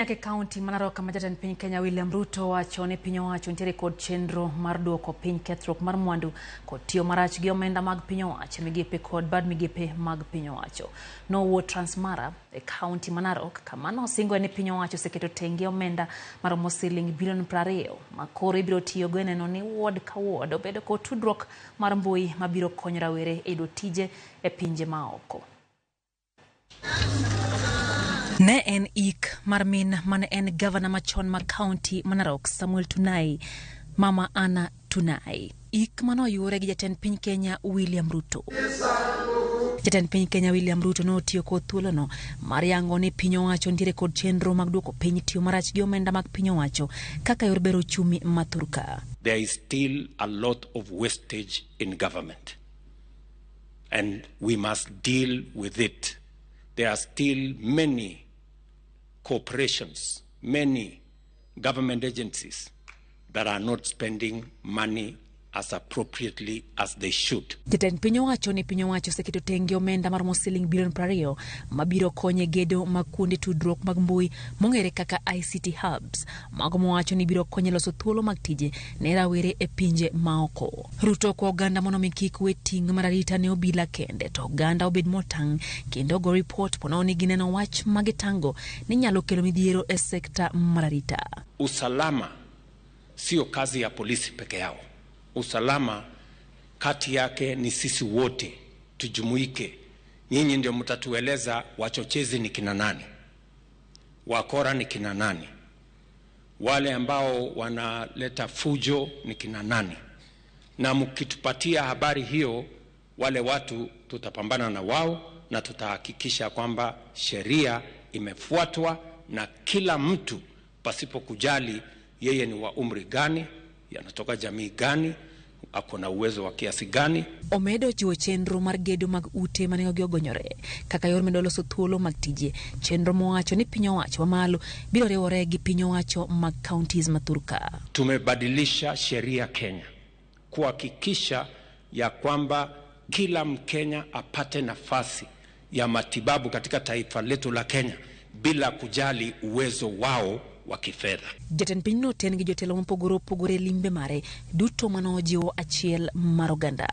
Nyaka e kaunti ma Narok kama jatend piny Kenya William Ruto wacho ni piny owacho nitiere kod chenro mar duoko piny kethruok mar mwandu kod tiyo marach gi omenda mag piny owacho e migepe kod bad migepe mag piny owacho. Nowuo Transmara e kaunti ma Narok kama nosingo ni piny owacho oseketo tenge omenda maromo siling bilion 20 ma koro ibiro tiyogo e neno ni ward ka ward obedo kod tudruok mar mbui mabiro konyo rawere e yudo tije e pinje maoko. Ne en ik mar min mane en gavana machon ma kaunti ma Narok Samuel Tunai, Mama Anna Tunai. Ik mane oyuore gi jatend piny Kenya William Ruto. Jatend piny Kenya William Ruto notiyo kod thuolono mar yango ni piny owacho nitiere kod chenro mag duoko piny tiyo marach gi omenda mag piny owacho kaka yor bero uchumi ma thurka. There is still a lot of wastage in government and we must deal with it. There are still many corporations, many government agencies that are not spending money as appropriately as they should. Jatend piny owacho ni piny owacho oseketo tenge omenda maromo siling bilion 20 mabiro konyo e gedo mag kuonde tudruok mag mbui mong'ere kaka ICT hubs. Mago mowacho ni biro konyo e loso thuolo mag tije ne rawere e pinje maoko. Ruto okwa oganda mondo mi kik we ting' mar arita ne obila kende to oganda obed motang' kendo ogo ripot ponono ni gineno wach ma gitango ni nyalo kelo midhiero e sekta mar arita. Usalama sio kazi ya polisi peke yao. Usalama kati yake ni sisi wote tujumuike. Nyinyi ndio mtatueleza wachochezi ni kina nani, wakora ni kina nani, wale ambao wanaleta fujo ni kina nani, na mkitupatia habari hiyo, wale watu tutapambana na wao na tutahakikisha kwamba sheria imefuatwa na kila mtu pasipo kujali yeye ni wa umri gani, yanatoka jamii gani, ako na uwezo wa kiasi gani. Omedo chiwo chenro mar gedo mag ute manengogi ogonyore kaka yor medo loso thuolo mag tije. Chenro mowacho ni piny owacho mamalo biro riwore gi piny owacho mag counties ma thurka. Tumebadilisha sheria Kenya kuhakikisha ya kwamba kila Mkenya apate nafasi ya matibabu katika taifa letu la Kenya bila kujali uwezo wao wa kifedha. Jatend pinyno oten gi jotelo mopogore opogore e limbe mare duto manojiwo achiel mar oganda.